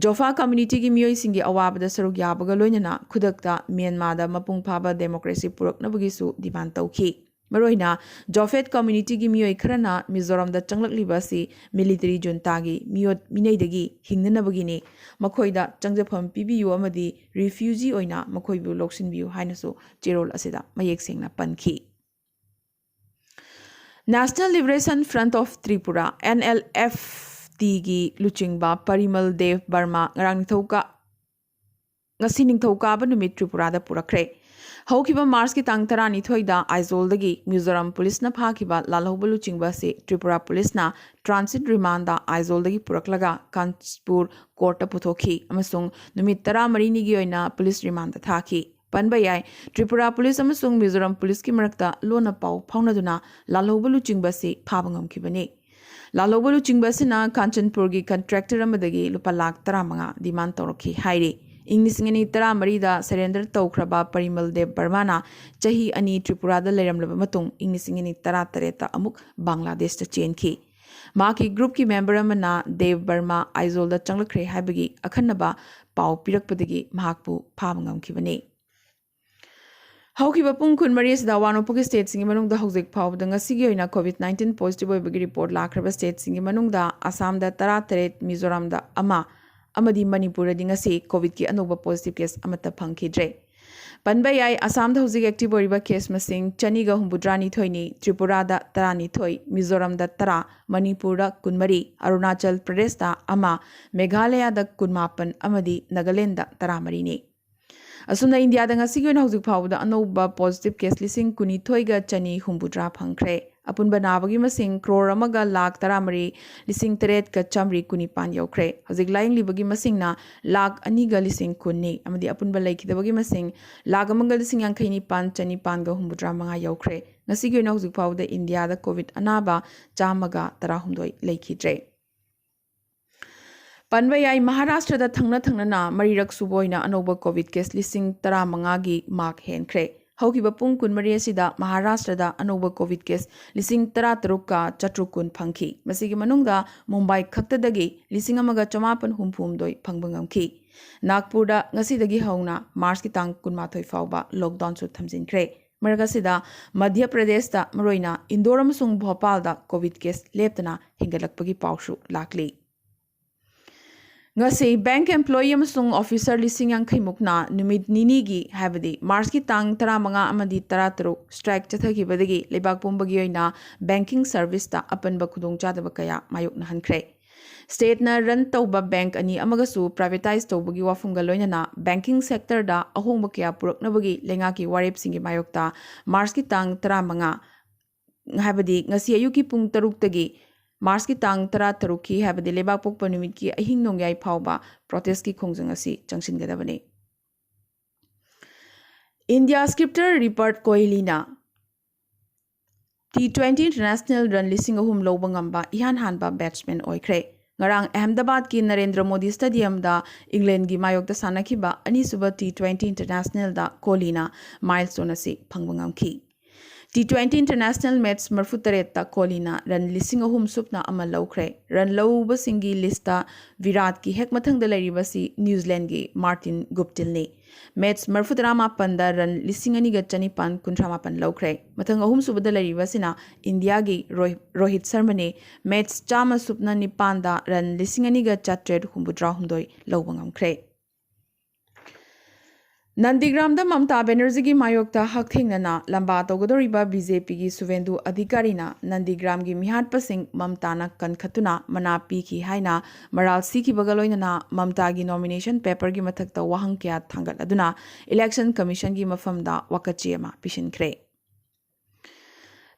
ꯖꯣꯐꯥ ꯀꯝꯃ꯭ꯌꯨꯅꯤꯇꯤꯒꯤ ꯃꯤꯑꯣꯏꯁꯤꯡꯒꯤ ꯑꯋꯥꯕꯗ ꯁꯔꯨꯛ ꯌꯥꯕꯒ ꯂꯣꯏꯅꯅ ꯈꯨꯗꯛꯇ ꯃ꯭ꯌꯥꯟꯃꯥꯔꯗ ꯃꯄꯨꯡ ꯐꯥꯕ ꯗꯦꯃꯣꯀ꯭ꯔꯦꯁꯤ ꯄꯨꯔꯛꯅꯕꯒꯤꯁꯨ ꯗꯤꯃꯥꯟ ꯇꯧꯈꯤ꯫ ꯃꯔꯨꯑꯣꯏꯅ ꯖꯣꯐꯦꯠ ꯀꯝꯃ꯭ꯌꯨꯅꯤꯇꯤꯒꯤ ꯃꯤꯑꯣꯏ ꯈꯔꯅ ꯃꯤꯖꯣꯔꯥꯝꯗ ꯆꯪꯂꯛꯂꯤꯕ ꯑꯁꯤ ꯃꯤꯂꯤꯇꯔꯤ ꯖꯨꯟꯇꯥꯒꯤ ꯃꯤꯑꯣꯠ ꯃꯤꯅꯩꯗꯒꯤ ꯍꯤꯡꯅꯅꯕꯒꯤꯅꯤ꯫ ꯃꯈꯣꯏꯗ ꯆꯪꯖꯐꯝ ꯄꯤꯕꯤꯌꯨ ꯑꯃꯗꯤ ꯔꯤꯐ꯭ꯌꯨꯖꯤ ꯑꯣꯏꯅ ꯃꯈꯣꯏꯕꯨ ꯂꯧꯁꯤꯟꯕꯤꯌꯨ ꯍꯥꯏꯅꯁꯨ ꯆꯦꯔꯣꯜ ꯑꯁꯤꯗ ꯃꯌꯦꯛ ꯁꯦꯡꯅ ꯄꯟꯈꯤ꯫ National Liberation Front of Tripura, N L F T ꯒꯤ ꯂꯨꯆꯤꯡꯕ ꯄꯔꯤꯃꯜ ꯗꯦꯕ ꯕꯔꯃꯥ ꯉꯔꯥꯡ ꯅꯤꯡꯊꯧꯀꯥ ꯉꯁꯤ ꯅꯤꯡꯊꯧꯀꯥꯕ ꯅꯨꯃꯤꯠ ꯇ꯭ꯔꯤꯄꯨꯔꯥꯗ ꯄꯨꯔꯛꯈ꯭ꯔꯦ꯫ ꯍꯧꯈꯤꯕ ꯃꯥꯔꯆꯀꯤ ꯇꯥꯡ ꯇꯔꯥꯅꯤꯊꯣꯏꯗ ꯑꯥꯏꯖꯣꯜꯗꯒꯤ ꯃꯤꯖꯣꯔꯥꯝ ꯄꯨꯂꯤꯁꯅ ꯐꯥꯈꯤꯕ ꯂꯥꯜꯍꯧꯕ ꯂꯨꯆꯤꯡꯕ ꯑꯁꯤ ꯇ꯭ꯔꯤꯄꯨꯔꯥ ꯄꯨꯂꯤꯁꯅ ꯇ꯭ꯔꯥꯟꯁꯤꯠ ꯔꯤꯃꯥꯟꯗ ꯑꯥꯏꯖꯣꯜꯗꯒꯤ ꯄꯨꯔꯛꯂꯒ ꯀꯥꯟꯆꯄꯨꯔ ꯀꯣꯔꯠꯇ ꯄꯨꯊꯣꯛꯈꯤ ꯑꯃꯁꯨꯡ ꯅꯨꯃꯤꯠ ꯇꯔꯥꯃꯔꯤꯅꯤꯒꯤ ꯑꯣꯏꯅ ꯄꯨꯂꯤꯁ ꯔꯤꯃꯥꯟꯗ ꯊꯥꯈꯤ꯫ ꯄꯟꯕ ꯌꯥꯏ, ꯇ꯭ꯔꯤꯄꯨꯔꯥ ꯄꯨꯂꯤꯁ ꯑꯃꯁꯨꯡ ꯃꯤꯖꯣꯔꯥꯝ ꯄꯨꯂꯤꯁꯀꯤ ꯃꯔꯛꯇ ꯂꯣꯟꯅ ꯄꯥꯎ ꯐꯥꯎꯅꯗꯨꯅ ꯂꯥꯜꯍꯧꯕ ꯂꯨꯆꯤꯡꯕ ꯑꯁꯤ ꯐꯥꯕ ꯉꯝꯈꯤꯕꯅꯤ꯫ ꯂꯥꯜꯍꯧꯕ ꯂꯨꯆꯤꯡꯕ ꯑꯁꯤꯅ ꯀꯥꯟꯆꯟꯄꯨꯔꯒꯤ ꯀꯟꯇ꯭ꯔꯦꯛꯇꯔ ꯑꯃꯗꯒꯤ ꯂꯨꯄꯥ ꯂꯥꯈ ꯇꯔꯥꯃꯉꯥ ꯗꯤꯃꯥꯟ ꯇꯧꯔꯛꯈꯤ ꯍꯥꯏꯔꯤ꯫ ꯏꯪ ꯂꯤꯁꯤꯡ ꯑꯅꯤ ꯇꯔꯥꯃꯔꯤꯗ ꯁꯔꯦꯟꯗꯔ ꯇꯧꯈ꯭ꯔꯕ ꯄꯔꯤꯃꯜ ꯗꯦꯕ ꯕꯔꯃꯥꯅ ꯆꯍꯤ ꯑꯅꯤ ꯇ꯭ꯔꯤꯄꯨꯔꯥꯗ ꯂꯩꯔꯝꯂꯕ ꯃꯇꯨꯡ ꯏꯪ ꯂꯤꯁꯤꯡ ꯑꯅꯤ ꯇꯔꯥꯇꯔꯦꯠꯇ ꯑꯃꯨꯛ ꯕꯪꯒ꯭ꯂꯥꯗꯦꯁꯇ ꯆꯦꯟꯈꯤ꯫ ꯃꯍꯥꯛꯀꯤ ꯒ꯭ꯔꯨꯞꯀꯤ ꯃꯦꯝꯕꯔ ꯑꯃꯅ ꯗꯦꯕ ꯕꯔꯃꯥ ꯑꯥꯏꯖꯣꯜꯗ ꯆꯪꯂꯛꯈ꯭ꯔꯦ ꯍꯥꯏꯕꯒꯤ ꯑꯈꯟꯅꯕ ꯄꯥꯎ ꯄꯤꯔꯛꯄꯗꯒꯤ ꯃꯍꯥꯛꯄꯨ ꯐꯥꯕ ꯉꯝꯈꯤꯕꯅꯤ꯫ ꯍꯧꯈꯤꯕ ꯄꯨꯡ ꯀꯨꯟꯃꯔꯤ ꯑꯁꯤꯗ ꯑꯋꯥ ꯅꯣꯡꯄꯣꯛꯀꯤ ꯁ꯭ꯇꯦꯠꯁꯤꯡꯒꯤ ꯃꯅꯨꯡꯗ ꯍꯧꯖꯤꯛ ꯐꯥꯎꯕꯗ ꯉꯁꯤꯒꯤ ꯑꯣꯏꯅ ꯀꯣꯚꯤꯗ ꯅꯥꯏꯟꯇꯤꯟ ꯄꯣꯖꯤꯇꯤꯚ ꯑꯣꯏꯕꯒꯤ ꯔꯤꯄꯣꯔꯠ ꯂꯥꯛꯈ꯭ꯔꯕ ꯁ꯭ꯇꯦꯠꯁꯤꯡꯒꯤ ꯃꯅꯨꯡꯗ ꯑꯁꯥꯝꯗ ꯇꯔꯥꯇꯔꯦꯠ, ꯃꯤꯖꯣꯔꯥꯝꯗ ꯑꯃ ꯑꯃꯗꯤ ꯃꯅꯤꯄꯨꯔꯗꯗꯤ ꯉꯁꯤ ꯀꯣꯚꯤꯗꯀꯤ ꯑꯅꯧꯕ ꯄꯣꯖꯤꯇꯤꯚ ꯀꯦꯁ ꯑꯃꯠꯇ ꯐꯪꯈꯤꯗ꯭ꯔꯦ꯫ ꯄꯟꯕ ꯌꯥꯏ, ꯑꯁꯥꯝꯗ ꯍꯧꯖꯤꯛ ꯑꯦꯛꯇꯤꯚ ꯑꯣꯏꯔꯤꯕ ꯀꯦꯁ ꯃꯁꯤꯡ ꯆꯅꯤꯒ ꯍꯨꯝꯐꯨꯇꯔꯥꯅꯤꯊꯣꯏꯅꯤ, ꯇ꯭ꯔꯤꯄꯨꯔꯥꯗ ꯇꯔꯥꯅꯤꯊꯣꯏ, ꯃꯤꯖꯣꯔꯥꯝꯗ ꯇꯔꯥ, ꯃꯅꯤꯄꯨꯔꯗ ꯀꯨꯟꯃꯔꯤ, ꯑꯔꯨꯅꯥꯆꯜ ꯄ꯭ꯔꯗꯦꯁꯇ ꯑꯃ, ꯃꯦꯘꯥꯂꯌꯥꯗ ꯀꯨꯟꯃꯥꯄꯟ ꯑꯃꯗꯤ ꯅꯥꯒꯥꯂꯦꯟꯗ ꯇꯔꯥꯃꯔꯤꯅꯤ꯫ ꯑꯁꯨꯝꯅ ꯏꯟꯗꯤꯌꯥꯗ ꯉꯁꯤꯒꯤ ꯑꯣꯏꯅ ꯍꯧꯖꯤꯛ ꯐꯥꯎꯕꯗ ꯑꯅꯧꯕ ꯄꯣꯖꯤꯇꯤꯚ ꯀꯦꯁ ꯂꯤꯁꯤꯡ ꯀꯨꯟꯅꯤꯊꯣꯏꯒ ꯆꯅꯤ ꯍꯨꯝꯐꯨꯇꯔꯥ ꯐꯪꯈ꯭ꯔꯦ꯫ ꯑꯄꯨꯟꯕ ꯅꯥꯕꯒꯤ ꯃꯁꯤꯡ ꯀ꯭ꯔꯣꯔ ꯑꯃꯒ ꯂꯥꯈ ꯇꯔꯥꯃꯔꯤ ꯂꯤꯁꯤꯡ ꯇꯔꯦꯠꯀ ꯆꯥꯃꯔꯤ ꯀꯨꯟꯅꯤꯄꯥꯟ ꯌꯧꯈ꯭ꯔꯦ꯫ ꯍꯧꯖꯤꯛ ꯂꯥꯌꯦꯡꯂꯤꯕꯒꯤ ꯃꯁꯤꯡꯅ ꯂꯥꯈ ꯑꯅꯤꯒ ꯂꯤꯁꯤꯡ ꯀꯨꯟꯅꯤ ꯑꯃꯗꯤ ꯑꯄꯨꯟꯕ ꯂꯩꯈꯤꯗꯕꯒꯤ ꯃꯁꯤꯡ ꯂꯥꯈ ꯑꯃꯒ ꯂꯤꯁꯤꯡ ꯌꯥꯡꯈꯩ ꯅꯤꯄꯥꯟ ꯆꯅꯤꯄꯥꯟꯒ ꯍꯨꯝꯐꯨꯇꯔꯥ ꯃꯉꯥ ꯌꯧꯈ꯭ꯔꯦ꯫ ꯉꯁꯤꯒꯤ ꯑꯣꯏꯅ ꯍꯧꯖꯤꯛ ꯐꯥꯎꯕꯗ ꯏꯟꯗꯤꯌꯥꯗ ꯀꯣꯚꯤꯗ ꯑꯅꯥꯕ ꯆꯥꯝꯃꯒ ꯇꯔꯥꯍꯨꯝꯗꯣꯏ ꯂꯩꯈꯤꯗ꯭ꯔꯦ꯫ ꯄꯟꯕ ꯌꯥꯏ, ꯃꯍꯥꯔꯥꯁꯇ꯭ꯔꯗ ꯊꯪꯅ ꯊꯪꯅꯅ ꯃꯔꯤꯔꯛ ꯁꯨꯕ ꯑꯣꯏꯅ ꯑꯅꯧꯕ ꯀꯣꯚꯤꯗ ꯀꯦꯁ ꯂꯤꯁꯤꯡ ꯇꯔꯥꯃꯉꯥꯒꯤ ꯃꯥꯔꯛ ꯍꯦꯟꯈ꯭ꯔꯦ꯫ ꯍꯧꯈꯤꯕ ꯄꯨꯡ ꯀꯨꯟꯃꯔꯤ ꯑꯁꯤꯗ ꯃꯍꯥꯔꯥꯁꯇ꯭ꯔꯗ ꯑꯅꯧꯕ ꯀꯣꯚꯤꯗ ꯀꯦꯁ ꯂꯤꯁꯤꯡ ꯇꯔꯥꯇꯔꯨꯛꯀ ꯆꯥꯇ꯭ꯔꯨꯛ ꯀꯨꯟ ꯐꯪꯈꯤ꯫ ꯃꯁꯤꯒꯤ ꯃꯅꯨꯡꯗ ꯃꯨꯝꯕꯥꯏ ꯈꯛꯇꯗꯒꯤ ꯂꯤꯁꯤꯡ ꯑꯃꯒ ꯆꯃꯥꯄꯟ ꯍꯨꯝꯐꯨꯍꯨꯝꯗꯣꯏ ꯐꯪꯕ ꯉꯝꯈꯤ꯫ ꯅꯥꯒꯄꯨꯔꯗ ꯉꯁꯤꯗꯒꯤ ꯍꯧꯅ ꯃꯥꯔꯆꯀꯤ ꯇꯥꯡ ꯀꯨꯟꯃꯥꯊꯣꯏ ꯐꯥꯎꯕ ꯂꯣꯛꯗꯥꯎꯟꯁꯨ ꯊꯝꯖꯤꯟꯈ꯭ꯔꯦ꯫ ꯃꯔꯛ ꯑꯁꯤꯗ ꯃꯙ꯭ꯌ ꯄ꯭ꯔꯗꯦꯁꯇ ꯃꯔꯨꯑꯣꯏꯅ ꯏꯟꯗꯣꯔ ꯑꯃꯁꯨꯡ ꯚꯣꯄꯥꯜꯗ ꯀꯣꯚꯤꯗ ꯀꯦꯁ ꯂꯦꯞꯇꯅ ꯍꯦꯟꯒꯠꯂꯛꯄꯒꯤ ꯄꯥꯎꯁꯨ ꯂꯥꯛꯂꯤ꯫ ꯉꯁꯤ ꯕꯦꯡꯛ ꯑꯦꯝꯄ꯭ꯂꯣꯌꯤ ꯑꯃꯁꯨꯡ ꯑꯣꯐꯤꯁꯔ ꯂꯤꯁꯤꯡ ꯌꯥꯡꯈꯩ ꯃꯨꯛꯅ ꯅꯨꯃꯤꯠ ꯅꯤꯅꯤꯒꯤ, ꯍꯥꯏꯕꯗꯤ ꯃꯥꯔꯆꯀꯤ ꯇꯥꯡ ꯇꯔꯥꯃꯉꯥ ꯑꯃꯗꯤ ꯇꯔꯥꯇꯔꯨꯛ, ꯁ꯭ꯇ꯭ꯔꯥꯏꯛ ꯆꯠꯊꯈꯤꯕꯗꯒꯤ ꯂꯩꯕꯥꯛ ꯄꯨꯝꯕꯒꯤ ꯑꯣꯏꯅ ꯕꯦꯡꯀꯤꯡ ꯁꯔꯚꯤꯁꯇ ꯑꯄꯟꯕ ꯈꯨꯗꯣꯡꯆꯥꯗꯕ ꯀꯌꯥ ꯃꯥꯌꯣꯛꯅꯍꯟꯈ꯭ꯔꯦ꯫ ꯁ꯭ꯇꯦꯠꯅ ꯔꯟ ꯇꯧꯕ ꯕꯦꯡꯛ ꯑꯅꯤ ꯑꯃꯒꯁꯨ ꯄ꯭ꯔꯥꯏꯚꯦꯇꯥꯏꯖ ꯇꯧꯕꯒꯤ ꯋꯥꯐꯝꯒ ꯂꯣꯏꯅꯅ ꯕꯦꯡꯀꯤꯡ ꯁꯦꯛꯇꯔꯗ ꯑꯍꯣꯡꯕ ꯀꯌꯥ ꯄꯨꯔꯛꯅꯕꯒꯤ ꯂꯩꯉꯥꯛꯀꯤ ꯋꯥꯔꯦꯞꯁꯤꯡꯒꯤ ꯃꯥꯌꯣꯛꯇ ꯃꯥꯔꯆꯀꯤ ꯇꯥꯡ ꯇꯔꯥꯃꯉꯥ, ꯍꯥꯏꯕꯗꯤ ꯉꯁꯤ ꯑꯌꯨꯛꯀꯤ ꯄꯨꯡ ꯇꯔꯨꯛꯇꯒꯤ ꯃꯥꯔꯆꯀꯤ ꯇꯥꯡ ꯇꯔꯥꯇꯔꯨꯛꯀꯤ, ꯍꯥꯏꯕꯗꯤ ꯂꯩꯕꯥꯛ ꯄꯣꯛꯄ ꯅꯨꯃꯤꯠꯀꯤ ꯑꯍꯤꯡ ꯅꯣꯡꯌꯥꯏ ꯐꯥꯎꯕ ꯄ꯭ꯔꯣꯇꯦꯁꯀꯤ ꯈꯣꯡꯖꯪ ꯑꯁꯤ ꯆꯪꯁꯤꯟꯒꯗꯕꯅꯤ꯫ ꯏꯟꯗꯤꯌꯥ ꯁ꯭ꯀꯤꯞꯇꯔ ꯔꯤꯄꯔꯠ ꯀꯣꯍꯂꯤꯅ ꯇꯤ ꯇ꯭ꯋꯦꯟꯇꯤ ꯏꯟꯇꯔꯅꯦꯁꯅꯦꯜ ꯔꯟ ꯂꯤꯁꯤꯡ ꯑꯍꯨꯝ ꯂꯧꯕ ꯉꯝꯕ ꯏꯍꯥꯟ ꯍꯥꯟꯕ ꯕꯦꯠꯁꯃꯦꯟ ꯑꯣꯏꯈ꯭ꯔꯦ꯫ ꯉꯔꯥꯡ ꯑꯍꯃꯗꯥꯕꯥꯗꯀꯤ ꯅꯔꯦꯟꯗ꯭ꯔ ꯃꯣꯗꯤ ꯁ꯭ꯇꯦꯗꯤꯌꯝꯗ ꯏꯪꯂꯦꯟꯒꯤ ꯃꯥꯌꯣꯛꯇ ꯁꯥꯟꯅꯈꯤꯕ ꯑꯅꯤꯁꯨꯕ ꯇꯤ ꯇ꯭ꯋꯦꯟꯇꯤ ꯏꯟꯇꯔꯅꯦꯁꯅꯦꯜꯗ ꯀꯣꯍꯂꯤꯅ ꯃꯥꯏꯜꯁ꯭ꯇꯣꯟ ꯑꯁꯤ ꯐꯪꯕ ꯉꯝꯈꯤ꯫ ꯇꯤ ꯇ꯭ꯋꯦꯟꯇꯤ ꯏꯟꯇꯔꯅꯦꯁꯅꯦꯜ ꯃꯦꯠꯆ ꯃꯔꯤꯐꯨꯇꯔꯦꯠꯇ ꯀꯣꯍꯂꯤꯅ ꯔꯟ ꯂꯤꯁꯤꯡ ꯑꯍꯨꯝ ꯁꯨꯞꯅ ꯑꯃ ꯂꯧꯈ꯭ꯔꯦ꯫ ꯔꯟ ꯂꯧꯕꯁꯤꯡꯒꯤ ꯂꯤꯁꯇ ꯚꯤꯔꯥꯠꯀꯤ ꯍꯦꯛ ꯃꯊꯪꯗ ꯂꯩꯔꯤꯕꯁꯤ ꯅ꯭ꯌꯨꯖꯤꯂꯦꯟꯗꯒꯤ ꯃꯥꯔꯇꯤꯟ ꯒꯨꯞꯇꯤꯜꯅꯤ꯫ ꯃꯦꯠꯆ ꯃꯔꯤꯐꯨꯇꯔꯥꯃꯥꯄꯟꯗ ꯔꯟ ꯂꯤꯁꯤꯡ ꯑꯅꯤꯒ ꯆꯅꯤꯄꯥꯟ ꯀꯨꯟꯊ꯭ꯔꯥꯃꯥꯄꯟ ꯂꯧꯈ꯭ꯔꯦ꯫ ꯃꯊꯪ ꯑꯍꯨꯝꯁꯨꯕꯗ ꯂꯩꯔꯤꯕꯁꯤꯅ ꯏꯟꯗꯤꯌꯥꯒꯤ ꯔꯣꯍꯤ-, ꯔꯣꯍꯤꯠ ꯁꯔꯃꯅꯤ꯫ ꯃꯦꯠꯆ ꯆꯥꯝꯃ ꯁꯨꯞꯅ ꯅꯤꯄꯥꯟꯗ ꯔꯟ ꯂꯤꯁꯤꯡ ꯑꯅꯤꯒ ꯆꯥꯇ꯭ꯔꯦꯠ ꯍꯨꯝꯐꯨꯇꯔꯥꯍꯨꯝꯗꯣꯏ ꯂꯧꯕ ꯉꯝꯈ꯭ꯔꯦ꯫ ꯅꯟꯗꯤꯒ꯭ꯔꯥꯝꯗ ꯃꯝꯇꯥ ꯕꯦꯅꯔꯖꯤꯒꯤ ꯃꯥꯌꯣꯛꯇ ꯍꯛꯊꯦꯡꯅꯅ ꯂꯝꯕꯥ ꯇꯧꯒꯗꯧꯔꯤꯕ ꯕꯤ ꯖꯦ ꯄꯤꯒꯤ ꯁꯨꯚꯦꯟꯗꯨ ꯑꯙꯤꯀꯥꯔꯤꯅ ꯅꯟꯗꯤꯒ꯭ꯔꯥꯝꯒꯤ ꯃꯤꯍꯥꯠꯄꯁꯤꯡ ꯃꯝꯇꯥꯅ ꯀꯟꯈꯠꯇꯨꯅ ꯃꯅꯥ ꯄꯤꯈꯤ ꯍꯥꯏꯅ ꯃꯔꯥꯜ ꯁꯤꯈꯤꯕꯒ ꯂꯣꯏꯅꯅ ꯃꯝꯇꯥꯒꯤ ꯅꯣꯃꯤꯅꯦꯁꯟ ꯄꯦꯄꯔꯒꯤ ꯃꯊꯛꯇ ꯋꯥꯍꯪ ꯀꯌꯥ ꯊꯥꯡꯒꯠꯂꯗꯨꯅ ꯏꯂꯦꯛꯁꯟ ꯀꯃꯤꯁꯟꯒꯤ ꯃꯐꯝꯗ ꯋꯥꯀꯠꯆꯦ ꯑꯃ ꯄꯤꯁꯤꯟꯈ꯭ꯔꯦ꯫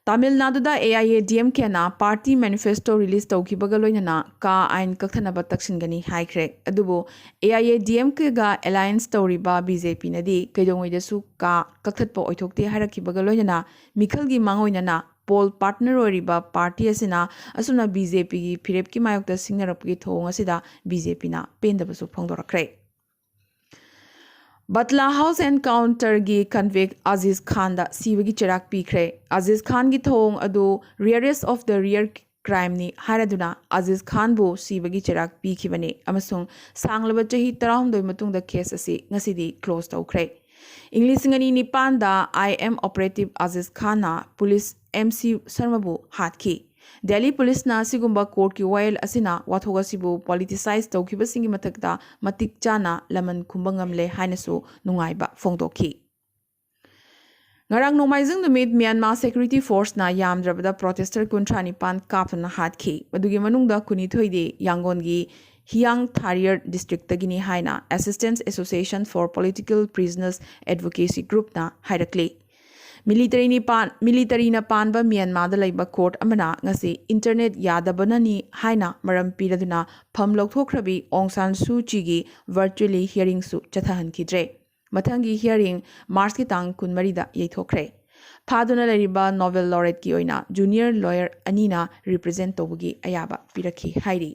ꯇꯥꯃꯤꯜ ꯅꯥꯗꯨꯗ A I A D M ꯀꯦꯅ ꯄꯥꯔꯇꯤ ꯃꯦꯅꯤꯐꯦꯁꯇꯣ ꯔꯤꯂꯤꯖ ꯇꯧꯈꯤꯕꯒ ꯂꯣꯏꯅꯅ ꯀꯥ ꯑꯥꯏꯟ ꯀꯛꯊꯅꯕ ꯇꯛꯁꯤꯟꯒꯅꯤ ꯍꯥꯏꯈ꯭ꯔꯦ꯫ ꯑꯗꯨꯕꯨ A I A D M ꯀꯦꯒ ꯑꯦꯂꯥꯏꯟꯁ ꯇꯧꯔꯤꯕ ꯕꯤ ꯖꯦ ꯄꯤꯅꯗꯤ ꯀꯩꯗꯧꯉꯩꯗꯁꯨ ꯀꯥ ꯀꯛꯊꯠꯄ ꯑꯣꯏꯊꯣꯛꯇꯦ ꯍꯥꯏꯔꯛꯈꯤꯕꯒ ꯂꯣꯏꯅꯅ ꯃꯤꯈꯜꯒꯤ ꯃꯥꯡꯑꯣꯏꯅꯅ ꯄꯣꯜ ꯄꯥꯔꯠꯅꯔ ꯑꯣꯏꯔꯤꯕ ꯄꯥꯔꯇꯤ ꯑꯁꯤꯅ ꯑꯁꯨꯝꯅ ꯕꯤ ꯖꯦ ꯄꯤꯒꯤ ꯐꯤꯔꯦꯞꯀꯤ ꯃꯥꯌꯣꯛꯇ ꯁꯤꯡꯅꯔꯛꯄꯒꯤ ꯊꯧꯑꯣꯡ ꯑꯁꯤꯗ ꯕꯤ ꯖꯦ ꯄꯤꯅ ꯄꯦꯟꯗꯕꯁꯨ ꯐꯣꯡꯗꯣꯔꯛꯈ꯭ꯔꯦ꯫ ꯕꯠꯂꯥ ꯍꯥꯎꯁ ꯑꯦꯟꯀꯥꯎꯟꯇꯔꯒꯤ ꯀꯟꯚꯤꯛ ꯑꯖꯤꯖ ꯈꯥꯟꯗ ꯁꯤꯕꯒꯤ ꯆꯩꯔꯥꯛ ꯄꯤꯈ꯭ꯔꯦ꯫ ꯑꯖꯤꯖ ꯈꯥꯟꯒꯤ ꯊꯧꯑꯣꯡ ꯑꯗꯨ rarest of the rare crimeꯅꯤ ꯍꯥꯏꯔꯗꯨꯅ Aziz ꯈꯥꯟꯕꯨ ꯁꯤꯕꯒꯤ ꯆꯩꯔꯥꯛ ꯄꯤꯈꯤꯕꯅꯤ ꯑꯃꯁꯨꯡ ꯁꯥꯡꯂꯕ ꯆꯍꯤ ꯇꯔꯥꯍꯨꯝꯗꯣꯏ ꯃꯇꯨꯡꯗ ꯀꯦꯁ ꯑꯁꯤ ꯉꯁꯤꯗꯤ ꯀ꯭ꯂꯣꯖ ꯇꯧꯈ꯭ꯔꯦ꯫ ꯏꯪ ꯂꯤꯁꯤꯡ ꯑꯅꯤ ꯅꯤꯄꯥꯟꯗ ꯑꯥꯏ ꯑꯦꯝ ꯑꯣꯄꯔꯦꯇꯤꯚ ꯑꯖꯤꯖ ꯈꯥꯟꯅ ꯄꯨꯂꯤꯁ ꯑꯦꯝ ꯁꯤ ꯁꯔꯃꯕꯨ ꯍꯥꯠꯈꯤ꯫ ꯗꯦꯜꯂꯤ ꯄꯨꯂꯤꯁꯅ ꯑꯁꯤꯒꯨꯝꯕ ꯀꯣꯔꯠꯀꯤ ꯋꯥꯌꯦꯜ ꯑꯁꯤꯅ ꯋꯥꯊꯣꯛ ꯑꯁꯤꯕꯨ ꯄꯣꯂꯤꯇꯤꯁꯥꯏꯖ ꯇꯧꯈꯤꯕꯁꯤꯡꯒꯤ ꯃꯊꯛꯇ ꯃꯇꯤꯛ ꯆꯥꯅ ꯂꯃꯟ ꯈꯨꯝꯕ ꯉꯝꯂꯦ ꯍꯥꯏꯅꯁꯨ ꯅꯨꯡꯉꯥꯏꯕ ꯐꯣꯡꯗꯣꯛꯈꯤ꯫ ꯉꯔꯥꯡ ꯅꯣꯡꯃꯥꯏꯖꯤꯡ ꯅꯨꯃꯤꯠ ꯃ꯭ꯌꯥꯟꯃꯥꯔ ꯁꯦꯀ꯭ꯌꯨꯔꯤꯇꯤ ꯐꯣꯔꯁꯅ ꯌꯥꯝꯗ꯭ꯔꯕꯗ ꯄ꯭ꯔꯣꯇꯦꯁꯇꯔ ꯀꯨꯟꯊ꯭ꯔꯥ ꯅꯤꯄꯥꯟ ꯀꯥꯞꯇꯨꯅ ꯍꯥꯠꯈꯤ꯫ ꯃꯗꯨꯒꯤ ꯃꯅꯨꯡꯗ ꯀꯨꯟꯅꯤꯊꯣꯏꯗꯤ ꯌꯥꯡꯒꯣꯟꯒꯤ ꯍꯤꯌꯥꯡ ꯊꯥꯔꯤꯌꯔ ꯗꯤꯁꯇ꯭ꯔꯤꯛꯇꯒꯤꯅꯤ ꯍꯥꯏꯅ Assistance Association for Political Prisoners Advocacy Groupꯅ ꯍꯥꯏꯔꯛꯂꯤ꯫ ꯃꯤꯂꯤꯇꯔꯤꯅꯤ ꯄꯥꯟ-, ꯃꯤꯂꯤꯇꯔꯤꯅ ꯄꯥꯟꯕ ꯃ꯭ꯌꯥꯟꯃꯥꯔꯗ ꯂꯩꯕ ꯀꯣꯔꯠ ꯑꯃꯅ ꯉꯁꯤ ꯏꯟꯇꯔꯅꯦꯠ ꯌꯥꯗꯕꯅꯅꯤ ꯍꯥꯏꯅ ꯃꯔꯝ ꯄꯤꯔꯗꯨꯅ ꯐꯝ ꯂꯧꯊꯣꯛꯈ꯭ꯔꯕꯤ ꯑꯣꯡ ꯁꯥꯟ ꯁꯨ ꯆꯤꯒꯤ ꯚꯔꯆꯨꯑꯦꯂꯤ ꯍꯤꯌꯔꯤꯡꯁꯨ ꯆꯠꯊꯍꯟꯈꯤꯗ꯭ꯔꯦ꯫ ꯃꯊꯪꯒꯤ ꯍꯤꯌꯔꯤꯡ ꯃꯥꯔꯆꯀꯤ ꯇꯥꯡ ꯀꯨꯟꯃꯔꯤꯗ ꯌꯩꯊꯣꯛꯈ꯭ꯔꯦ꯫ ꯐꯥꯗꯨꯅ ꯂꯩꯔꯤꯕ ꯅꯣꯕꯦꯜ ꯂꯣꯔꯦꯠꯀꯤ ꯑꯣꯏꯅ ꯖꯨꯅꯤꯌꯔ ꯂꯣꯌꯔ ꯑꯅꯤꯅ ꯔꯤꯄ꯭ꯔꯖꯦꯟ ꯇꯧꯕꯒꯤ ꯑꯌꯥꯕ ꯄꯤꯔꯛꯈꯤ ꯍꯥꯏꯔꯤ꯫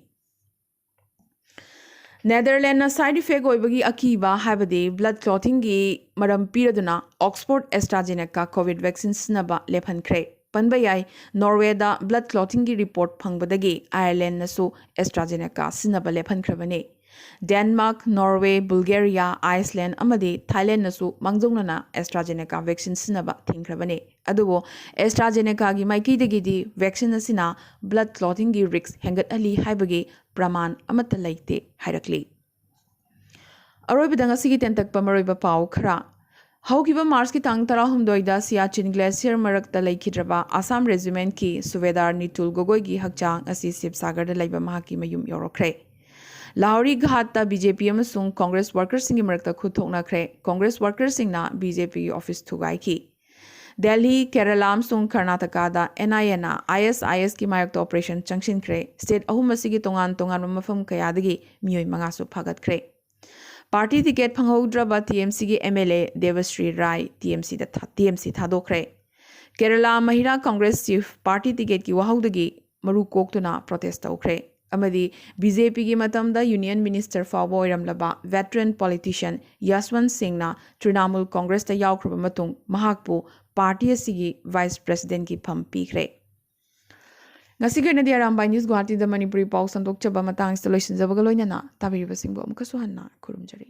ꯅꯦꯗꯔꯂꯦꯟꯗꯅ ꯁꯥꯏꯗ ꯏꯐꯦꯛ ꯑꯣꯏꯕꯒꯤ ꯑꯀꯤꯕ, ꯍꯥꯏꯕꯗꯤ ꯕ꯭ꯂꯗ ꯀ꯭ꯂꯣꯇꯤꯡꯒꯤ ꯃꯔꯝ ꯄꯤꯔꯗꯨꯅ ꯑꯣꯛꯁꯐꯣꯔꯗ AstraZeneca ꯀꯣꯚꯤꯗ ꯚꯦꯛꯁꯤꯟ ꯁꯤꯖꯤꯟꯅꯕ ꯂꯦꯞꯍꯟꯈ꯭ꯔꯦ꯫ ꯄꯟꯕ ꯌꯥꯏ, ꯅꯣꯔꯋꯦꯗ ꯕ꯭ꯂꯗ ꯀ꯭ꯂꯣꯇꯤꯡꯒꯤ ꯔꯤꯄꯣꯔꯠ ꯐꯪꯕꯗꯒꯤ ꯑꯥꯌꯔꯂꯦꯟꯗꯅꯁꯨ AstraZeneca ꯁꯤꯖꯤꯟꯅꯕ ꯂꯦꯞꯍꯟꯈ꯭ꯔꯕꯅꯤ꯫ ꯗꯦꯟꯃꯥꯔꯛ, ꯅꯣꯔꯋꯦ, ꯕꯨꯜꯒꯦꯔꯤꯌꯥ, ꯑꯥꯏꯁꯂꯦꯟꯗ ꯑꯃꯗꯤ ꯊꯥꯏꯂꯦꯟꯗꯅꯁꯨ ꯃꯥꯡꯖꯧꯅꯅ AstraZeneca ꯚꯦꯛꯁꯤꯟ ꯁꯤꯖꯤꯟꯅꯕ ꯊꯤꯡꯈ꯭ꯔꯕꯅꯤ꯫ ꯑꯗꯨꯕꯨ AstraZenecaꯒꯤ ꯃꯥꯏꯀꯩꯗꯒꯤꯗꯤ ꯚꯦꯛꯁꯤꯟ ꯑꯁꯤꯅ ꯕ꯭ꯂꯗ ꯀ꯭ꯂꯣꯇꯤꯡꯒꯤ ꯔꯤꯁ꯭ꯛ ꯍꯦꯟꯒꯠꯍꯜꯂꯤ ꯍꯥꯏꯕꯒꯤ ꯄ꯭ꯔꯃꯥꯟ ꯑꯃꯠꯇ ꯂꯩꯇꯦ ꯍꯥꯏꯔꯛꯂꯤ꯫ ꯑꯔꯣꯏꯕꯗ ꯉꯁꯤꯒꯤ ꯇꯦꯟꯇꯛꯄ ꯃꯔꯨꯑꯣꯏꯕ ꯄꯥꯎ ꯈꯔ꯫ ꯍꯧꯈꯤꯕ ꯃꯥꯔꯆꯀꯤ ꯇꯥꯡ ꯇꯔꯥꯍꯨꯝꯗꯣꯏꯗ ꯁꯤꯌꯥꯆꯤꯟ ꯒ꯭ꯂꯦꯁꯤꯌꯔ ꯃꯔꯛꯇ ꯂꯩꯈꯤꯗ꯭ꯔꯕ ꯑꯁꯥꯝ ꯔꯦꯖꯤꯃꯦꯟꯠꯀꯤ ꯁꯨꯕꯦꯗꯥꯔ ꯅꯤꯇꯨꯜ ꯒꯣꯒꯣꯏꯒꯤ ꯍꯛꯆꯥꯡ ꯑꯁꯤ ꯁꯤꯕꯁꯥꯒꯔꯗ ꯂꯩꯕ ꯃꯍꯥꯛꯀꯤ ꯃꯌꯨꯝ ꯌꯧꯔꯛꯈ꯭ꯔꯦ꯫ ꯂꯥꯍꯣꯔꯤ ꯘꯥꯠꯇ ꯕꯤ ꯖꯦ ꯄꯤ ꯑꯃꯁꯨꯡ ꯀꯣꯡꯒ꯭ꯔꯦꯁ ꯋꯥꯔꯀꯔꯁꯤꯡꯒꯤ ꯃꯔꯛꯇ ꯈꯨꯠ ꯊꯣꯛꯅꯈ꯭ꯔꯦ꯫ ꯀꯣꯡꯒ꯭ꯔꯦꯁ ꯋꯥꯔꯀꯔꯁꯤꯡꯅ ꯕꯤ ꯖꯦ ꯄꯤꯒꯤ ꯑꯣꯐꯤꯁ ꯊꯨꯒꯥꯏꯈꯤ꯫ ꯗꯦꯜꯍꯤ, ꯀꯦꯔꯂꯥ ꯑꯃꯁꯨꯡ ꯀꯔꯅꯥꯇꯀꯥꯗ ꯑꯦꯟ ꯑꯥꯏ ꯑꯦꯅ ꯑꯥꯏ ꯑꯦꯁ ꯑꯥꯏ ꯑꯦꯁꯀꯤ ꯃꯥꯌꯣꯛꯇ ꯑꯣꯄꯔꯦꯁꯟ ꯆꯪꯁꯤꯟꯈ꯭ꯔꯦ꯫ ꯁ꯭ꯇꯦꯠ ꯑꯍꯨꯝ ꯑꯁꯤꯒꯤ ꯇꯣꯉꯥꯟ ꯇꯣꯉꯥꯟꯕ ꯃꯐꯝ ꯀꯌꯥꯗꯒꯤ ꯃꯤꯑꯣꯏ ꯃꯉꯥꯁꯨ ꯐꯥꯒꯠꯈ꯭ꯔꯦ꯫ ꯄꯥꯔꯇꯤ ꯇꯤꯀꯦꯠ ꯐꯪꯍꯧꯗ꯭ꯔꯕ ꯇꯤ ꯑꯦꯝ ꯁꯤꯒꯤ M L A Debasree Roy T M ꯁꯤꯗ ꯊꯥ-, ꯇꯤ ꯑꯦꯝ ꯁꯤ ꯊꯥꯗꯣꯛꯈ꯭ꯔꯦ꯫ ꯀꯦꯔꯂꯥ ꯃꯍꯤꯂꯥ ꯀꯪꯒ꯭ꯔꯦꯁ ꯆꯤꯐ ꯄꯥꯔꯇꯤ ꯇꯤꯀꯦꯠꯀꯤ ꯋꯥꯍꯧꯗꯒꯤ ꯃꯔꯨ ꯀꯣꯛꯇꯨꯅ ꯄ꯭ꯔꯣꯇꯦꯁ ꯇꯧꯈ꯭ꯔꯦ ꯑꯃꯗꯤ ꯕꯤ ꯖꯦ ꯄꯤꯒꯤ ꯃꯇꯝꯗ ꯌꯨꯅꯤꯌꯟ ꯃꯤꯅꯤꯁꯇꯔ ꯐꯥꯎꯕ ꯑꯣꯏꯔꯝꯂꯕ ꯚꯦꯇꯔꯟ ꯄꯣꯂꯤꯇꯤꯁꯤꯌꯟ ꯌꯥꯁꯋꯟ ꯁꯤꯡꯅ ꯇ꯭ꯔꯤꯅꯥꯃꯨꯜ ꯀꯪꯒ꯭ꯔꯦꯁꯇ ꯌꯥꯎꯈ꯭ꯔꯕ ꯃꯇꯨꯡ ꯃꯍꯥꯛꯄꯨ ꯄꯥꯔꯇꯤ ꯑꯁꯤꯒꯤ ꯚꯥꯏꯁ ꯄ꯭ꯔꯦꯁꯤꯗꯦꯟꯠꯀꯤ ꯐꯝ ꯄꯤꯈ꯭ꯔꯦ꯫ ꯉꯁꯤꯒꯤ ꯑꯣꯏꯅꯗꯤ ꯑꯔꯥꯝꯕꯥꯏ ꯅ꯭ꯌꯨꯁ ꯒꯨꯋꯥꯍꯥꯇꯤꯗ ꯃꯅꯤꯄꯨꯔꯤ ꯄꯥꯎ ꯁꯟꯗꯣꯛꯆꯕ ꯃꯇꯥꯡꯁꯤꯗ ꯂꯣꯏꯁꯤꯟꯖꯕꯒ ꯂꯣꯏꯅꯅ ꯇꯥꯕꯤꯔꯤꯕꯁꯤꯡꯕꯨ ꯑꯃꯨꯛꯀꯁꯨ ꯍꯟꯅ ꯈꯨꯔꯨꯝꯖꯔꯤ꯫